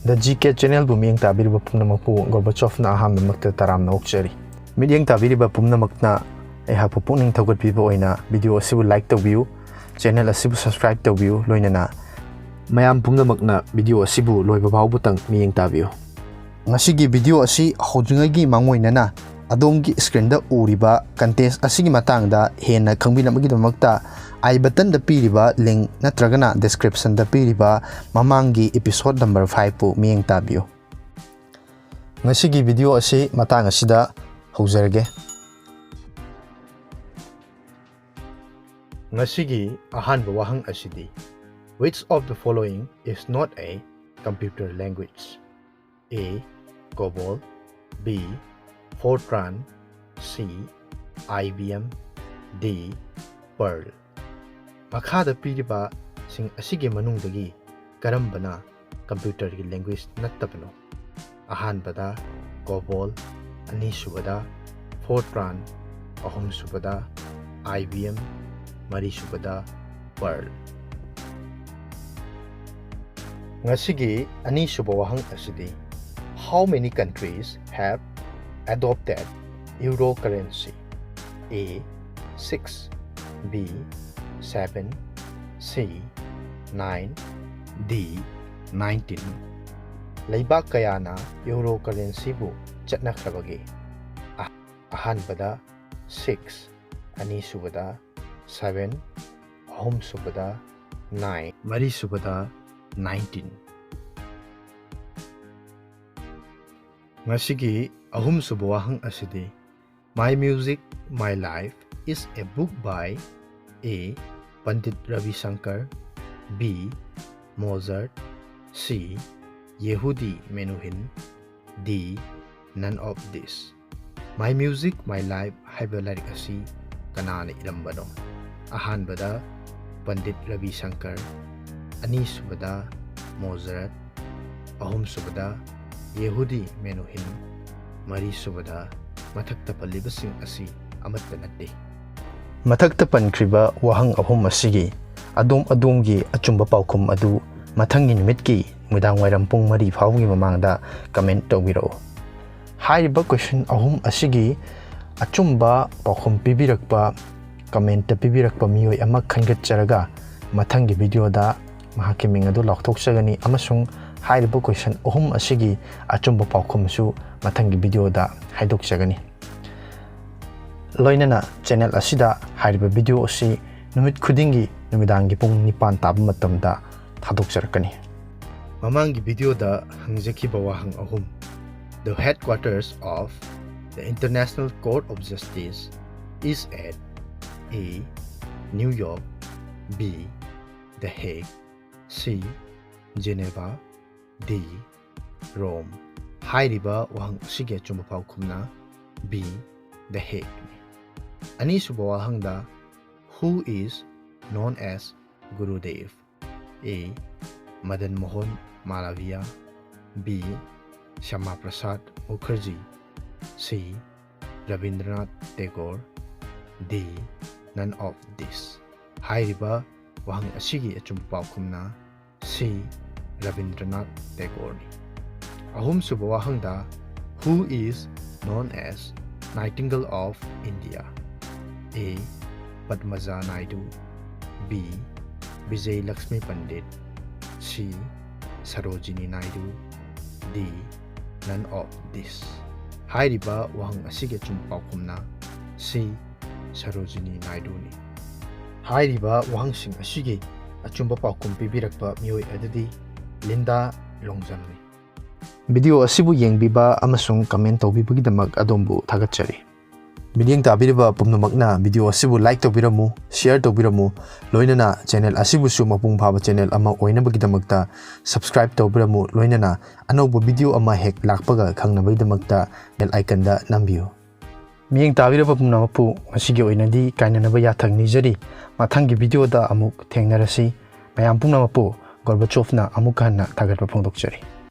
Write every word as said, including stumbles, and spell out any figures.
The G K Channelꯕꯨ ꯃꯤꯠꯌꯦꯡ ꯇꯥꯕꯤꯔꯤꯕ ꯄꯨꯝꯅꯃꯛꯄꯨ ꯒꯣꯔꯕꯥꯆꯣꯐꯅ ꯑꯍꯥꯟꯕꯃꯛꯇ ꯇꯔꯥꯝꯅ ꯑꯣꯛꯆꯔꯤ꯫ ꯃꯤꯠꯌꯦꯡ ꯇꯥꯕꯤꯔꯤꯕ ꯄꯨꯝꯅꯃꯛꯅ ꯑꯩꯍꯥꯛꯄꯨ ꯄꯨꯛꯅꯤꯡ ꯊꯧꯒꯠꯄꯤꯕ ꯑꯣꯏꯅ video ꯑꯁꯤꯕꯨ like ꯇꯧꯕꯤꯌꯨ, channel ꯑꯁꯤꯕꯨ subscribe ꯇꯧꯕꯤꯌꯨ, ꯂꯣꯏꯅꯅ ꯃꯌꯥꯝ ꯄꯨꯝꯅꯃꯛꯅ video ꯑꯁꯤꯕꯨ ꯂꯣꯏꯕ ꯐꯥꯎꯕꯇꯪ ꯃꯤꯠꯌꯦꯡ ꯇꯥꯕꯤꯌꯨ꯫ ꯉꯁꯤꯒꯤ video ꯑꯁꯤ ꯍꯧꯗ꯭ꯔꯤꯉꯩꯒꯤ ꯃꯥꯡꯑꯣꯏꯅꯅ ꯑꯗꯣꯝꯒꯤ screenꯗ ꯎꯔꯤꯕ contest ꯑꯁꯤꯒꯤ ꯃꯇꯥꯡꯗ ꯍꯦꯟꯅ ꯈꯪꯕꯤꯅꯕꯒꯤꯗꯃꯛꯇ I buttonꯗ ꯄꯤꯔꯤꯕ link ꯅꯠꯇ꯭ꯔꯒꯅ descriptionꯗ ꯄꯤꯔꯤꯕ ꯃꯃꯥꯡꯒꯤ episode number fiveꯄꯨ ꯃꯤꯠꯌꯦꯡ ꯇꯥꯕꯤꯌꯨ꯫ ꯉꯁꯤꯒꯤ video ꯑꯁꯤ ꯃꯇꯥꯡ ꯑꯁꯤꯗ ꯍꯧꯖꯔꯒꯦ꯫ ꯉꯁꯤꯒꯤ ꯑꯍꯥꯟꯕ ꯋꯥꯍꯪ ꯑꯁꯤꯗꯤ, Which of the following is not a computer language? A, COBOL, B, Fortran, C, IBM, D, Perl꯫ ꯃꯈꯥꯗ ꯄꯤꯔꯤꯕꯁꯤꯡ ꯑꯁꯤꯒꯤ ꯃꯅꯨꯡꯗꯒꯤ ꯀꯔꯝꯕꯅ computerꯒꯤ language ꯅꯠꯇꯕꯅꯣ? ꯑꯍꯥꯟꯕꯗ COBOL, ꯑꯅꯤꯁꯨꯕꯗ Fortran, ꯑꯍꯨꯝꯁꯨꯕꯗ IBM, ꯃꯔꯤꯁꯨꯕꯗ Perl꯫ ꯉꯁꯤꯒꯤ ꯑꯅꯤꯁꯨꯕ ꯋꯥꯍꯪ ꯑꯁꯤꯗꯤ, How many countries have adopted euro currency? A, six, B, seven, C, nine, D, nineteen꯫ ꯂꯩꯕꯥꯛ ꯀꯌꯥꯅ euro currencyꯕꯨ ꯆꯠꯅꯈ꯭ꯔꯕꯒꯦ? ꯑ-, ꯑꯍꯥꯟꯕꯗ six, ꯑꯅꯤꯁꯨꯕꯗ seven, ꯑꯍꯨꯝꯁꯨꯕꯗ nine, ꯃꯔꯤꯁꯨꯕꯗ nineteen꯫ ꯉꯁꯤꯒꯤ ꯑꯍꯨꯝꯁꯨꯕ ꯋꯥꯍꯪ ꯑꯁꯤꯗꯤ, My Music, My Life is a book by A, Pandit Ravi Shankar, B, Mozart, C, Yehudi Menuhin, D, None of This꯫ My Music, My Life ꯍꯥꯏꯕ ꯂꯥꯏꯔꯤꯛ ꯑꯁꯤ ꯀꯅꯥꯅ ꯏꯔꯝꯕꯅꯣ? ꯑꯍꯥꯟꯕꯗ ꯄꯟꯗꯤꯠ ꯔꯕꯤ ꯁꯪꯀꯔ, ꯑꯅꯤꯁꯨꯕꯗ ꯃꯣꯖꯔꯠ, ꯑꯍꯨꯝꯁꯨꯕꯗ ꯌꯦꯍꯨꯗꯤ ꯃꯦꯅꯨꯍꯤꯟ, ꯃꯔꯤꯁꯨꯕꯗ ꯃꯊꯛꯇ ꯄꯜꯂꯤꯕꯁꯤꯡ ꯑꯁꯤ ꯑꯃꯠꯇ ꯅꯠꯇꯦ꯫ ꯃꯊꯛꯇ ꯄꯟꯈ꯭ꯔꯤꯕ ꯋꯥꯍꯪ ꯑꯍꯨꯝ ꯑꯁꯤꯒꯤ ꯑꯗꯣꯝ ꯑꯗꯣꯝꯒꯤ ꯑꯆꯨꯝꯕ ꯄꯥꯎꯈꯨꯝ ꯑꯗꯨ ꯃꯊꯪꯒꯤ ꯅꯨꯃꯤꯠꯀꯤ ꯅꯨꯃꯤꯗꯥꯡ ꯋꯥꯏꯔꯝ ꯄꯨꯡ ꯃꯔꯤ ꯐꯥꯎꯕꯒꯤ ꯃꯃꯥꯡꯗ comment ꯇꯧꯕꯤꯔꯛꯎ꯫ ꯍꯥꯏꯔꯤꯕ question ꯑꯍꯨꯝ ꯑꯁꯤꯒꯤ ꯑꯆꯨꯝꯕ ꯄꯥꯎꯈꯨꯝ ꯄꯤꯕꯤꯔꯛꯄ commentꯇ ꯄꯤꯕꯤꯔꯛꯄ ꯃꯤꯑꯣꯏ ꯑꯃ ꯈꯟꯒꯠꯆꯔꯒ ꯃꯊꯪꯒꯤ videoꯗ ꯃꯍꯥꯛꯀꯤ ꯃꯤꯡ ꯑꯗꯨ ꯂꯥꯎꯊꯣꯛꯆꯒꯅꯤ ꯑꯃꯁꯨꯡ ꯍꯥꯏꯔꯤꯕ question ꯑꯍꯨꯝ ꯑꯁꯤꯒꯤ ꯑꯆꯨꯝꯕ ꯄꯥꯎꯈꯨꯝꯁꯨ ꯃꯊꯪꯒꯤ videoꯗ ꯍꯥꯏꯗꯣꯛꯆꯒꯅꯤ꯫ ꯂꯣꯏꯅꯅ channel ꯑꯁꯤꯗ ꯍꯥꯏꯔꯤꯕ video ꯑꯁꯤ ꯅꯨꯃꯤꯠ ꯈꯨꯗꯤꯡꯒꯤ ꯅꯨꯃꯤꯗꯥꯡꯒꯤ ꯄꯨꯡ ꯅꯤꯄꯥꯟ ꯇꯥꯕ ꯃꯇꯝꯗ ꯊꯥꯗꯣꯛꯆꯔꯛꯀꯅꯤ꯫ ꯃꯃꯥꯡꯒꯤ videoꯗ ꯍꯪꯖꯈꯤꯕ ꯋꯥꯍꯪ ꯑꯍꯨꯝ꯫ The headquarters of the International Court of Justice is at A, New York, B, The Hague, C, Geneva, D, Rome꯫ ꯍꯥꯏꯔꯤꯕ ꯋꯥꯍꯪ ꯑꯁꯤꯒꯤ ꯑꯆꯨꯝꯕ ꯄꯥꯎꯈꯨꯝꯅ B, The Hague ꯅꯤ꯫ ꯑꯅꯤꯁꯨꯕ ꯋꯥꯍꯪꯗ, Who is known as Gurudev? A, Madan Mohan Malaviya, B, Shyama Prasad Mukherjee, C, Rabindranath Tagore, D, none of this꯫ ꯍꯥꯏꯔꯤꯕ ꯋꯥꯍꯪ ꯑꯁꯤꯒꯤ ꯑꯆꯨꯝꯕ ꯄꯥꯎꯈꯨꯝꯅ C, Rabindranath Tagore ꯅꯤ꯫ ꯑꯍꯨꯝꯁꯨꯕ ꯋꯥꯍꯪꯗ, Who is known as Nightingale of India? A, Padmaja Naidu, B, Vijay Lakshmi Pandit, C, Sarojini Naidu, D, none of this꯫ ꯍꯥꯏꯔꯤꯕ ꯋꯥꯍꯪ ꯑꯁꯤꯒꯤ ꯑꯆꯨꯝꯕ ꯄꯥꯎꯈꯨꯝꯅ C, Sarojini Naidu ꯅꯤ꯫ ꯍꯥꯏꯔꯤꯕ ꯋꯥꯍꯪꯁꯤꯡ ꯑꯁꯤꯒꯤ ꯑꯆꯨꯝꯕ ꯄꯥꯎꯈꯨꯝ ꯄꯤꯕꯤꯔꯛꯄ ꯃꯤꯑꯣꯏ ꯑꯗꯨꯗꯤ ꯂꯤꯟꯗꯥ ꯂꯣꯡꯖꯝꯅꯤ꯫ Video ꯑꯁꯤꯕꯨ ꯌꯦꯡꯕꯤꯕ ꯑꯃꯁꯨꯡ comment ꯇꯧꯕꯤꯕꯒꯤꯗꯃꯛ ꯑꯗꯣꯝꯕꯨ ꯊꯥꯒꯠꯆꯔꯤ꯫ ꯃꯤꯠꯌꯦꯡ ꯇꯥꯕꯤꯔꯤꯕ ꯄꯨꯝꯅꯃꯛꯅ video ꯑꯁꯤꯕꯨ like ꯇꯧꯕꯤꯔꯝꯃꯨ, share ꯇꯧꯕꯤꯔꯝꯃꯨ, ꯂꯣꯏꯅꯅ channel ꯑꯁꯤꯕꯨꯁꯨ ꯃꯄꯨꯡ ꯐꯥꯕ channel ꯑꯃ ꯑꯣꯏꯅꯕꯒꯤꯗꯃꯛꯇ subscribe ꯇꯧꯕꯤꯔꯝꯃꯨ, ꯂꯣꯏꯅꯅ ꯑꯅꯧꯕ video ꯑꯃ ꯍꯦꯛ ꯂꯥꯛꯄꯒ ꯈꯪꯅꯕꯒꯤꯗꯃꯛꯇ bell iconꯗ ꯅꯝꯕꯤꯌꯨ꯫ ꯃꯤꯠꯌꯦꯡ ꯇꯥꯕꯤꯔꯕ ꯄꯨꯝꯅꯃꯛꯄꯨ ꯉꯁꯤꯒꯤ ꯑꯣꯏꯅꯗꯤ ꯀꯥꯏꯅꯅꯕ ꯌꯥꯊꯪ ꯅꯤꯖꯔꯤ꯫ ꯃꯊꯪꯒꯤ videoꯗ ꯑꯃꯨꯛ ꯊꯦꯡꯅꯔꯁꯤ꯫ ꯃꯌꯥꯝ ꯄꯨꯝꯅꯃꯛꯄꯨ ꯒꯣꯔꯕꯥꯆꯣꯚꯅ ꯑꯃꯨꯛ ꯍꯟꯅ ꯊꯥꯒꯠꯄ ꯐꯣꯡꯗꯣꯛꯆꯔꯤ꯫